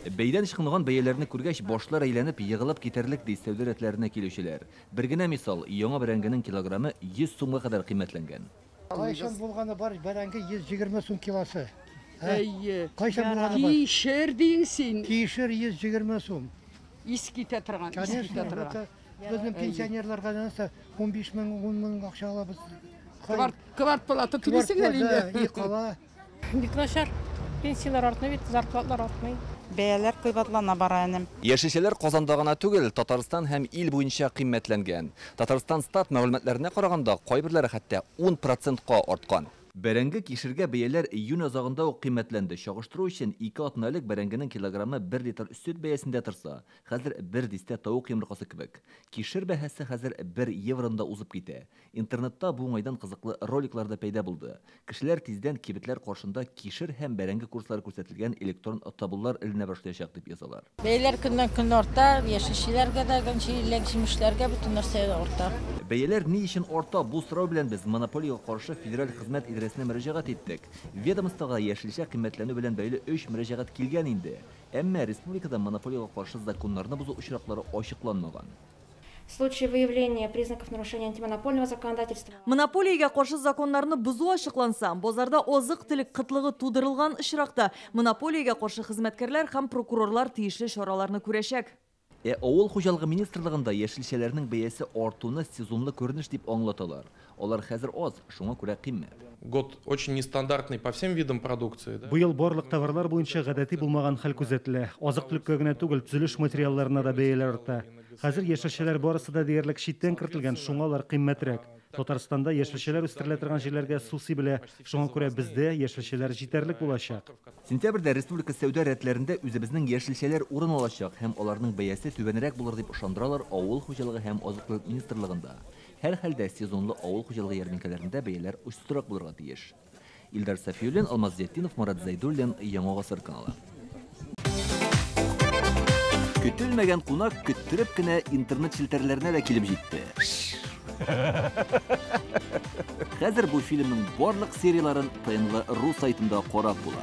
Бәйдән чыкмаган бәяләрне күргәч, башлар әйләнеп, егылып китәрлек, ди сәүдә рәтләренә килүчеләр. Бер генә мисал, яңа бәрәңгенең килограммы 100 сумга кадәр кыйммәтләнгән. Кайчан булганы бар, бәрәңге 120 сум килосы. Әйе. Кайчан булганы бар? Кишер дейсең син. Кишер 120 сум. Ис китә торган, ис Конечно, китә торган. это безнең пенсионерларга нәрсә 15 мең, 10 мең акча алабыз. Квартплата түлисең әле инде. И кала. Бик начар. Пенсияләр артмый бит, зарплаталар артмый. Бәяләр кыйбатлана бара энем. Яшелчәләр Казанда гына түгел, Татарстан һәм ил буенча кыйммәтләнгән. Татарстан стат мәгълүматларына караганда, кайберләре хәтта 10%ка арткан. Бәрәңге кишергә бәяләр июнь азагында ук кыйммәтләнде. Чагыштыру өчен 2 атна элек бәрәңгенең килограммы 1 литр сөт бәясендә торса, хәзер 1 дистә тавык йомыркасы кебек. Кишер бәһасе хәзер 1 евроны да узып китә. Интернетта бу уңайдан кызыклы роликлар да пәйда булды. Кешеләр тиздән кибетләр каршында кишер һәм бәрәңге курслары күрсәтелгән электрон табуллар эленә башлаячак дип язалар. Бәяләр көннән көн арта, яшелчәләргә дә, җиләк-җимешләргә бөтен нәрсә арта. Бәяләр ни өчен арта? Бу сорау белән без монополиягә каршы федераль хезмәт идарәсенә мөрәҗәгать иттек. Ведомствога яшелчә кыйммәтләнү белән бәйле 3 мөрәҗәгать килгән инде. Әмма республикада монополиягә каршы законнарны бозу очраклары ачыкланмаган. В случае выявления признаков нарушения антимонопольного законодательства. Монополиягә каршы законнарны бозу ачыкланса, базарда азык-төлек кытлыгы тудырылган очракта монополиягә каршы хезмәткәрләр һәм прокурорлар тиешле чараларны күрәчәк. Авыл хуҗалыгы министрлыгында яшелчәләрнең бәясе артуны сезонлы күренеш дип аңлаталар. Алар хәзер аз, шуңа күрә кыйммәт. Год очень нестандартный по всем видам продукции, да? Быел барлык товарлар буенча гадәти булмаган хәл күзәтелә. Азык-төлеккә генә түгел, төзелеш материалларына да бәяләр арта. Хәзер яшелчәләр барысы да диярлек читтән кертелгән, шуңа алар кыйммәтрәк. Татарстанда яшелчәләр үстерелә торган җирләргә су сибелә, шуңа күрә бездә яшелчәләр җитәрлек булачак. Сентябрьдә республика сәүдә рәтләрендә үзебезнең яшелчәләр урын алачак һәм аларның бәясе түбәнрәк булыр дип ышандыралар Авыл хуҗалыгы һәм азык-төлек министрлыгында. Һәр хәлдә сезонлы авыл хуҗалыгы ярминкәләрендә бәяләр очсызрак булырга тиеш. Илдар Сафиуллин, Алмаз Зиятдинов, Марат Зайдуллин, Яңа Гасыр каналы. Көтелмәгән кунак көттереп кенә интернет челтәрләренә дә килеп җитте. Хәзер бу фильмның барлык серияларын ТНВ.ру сайтында карап була.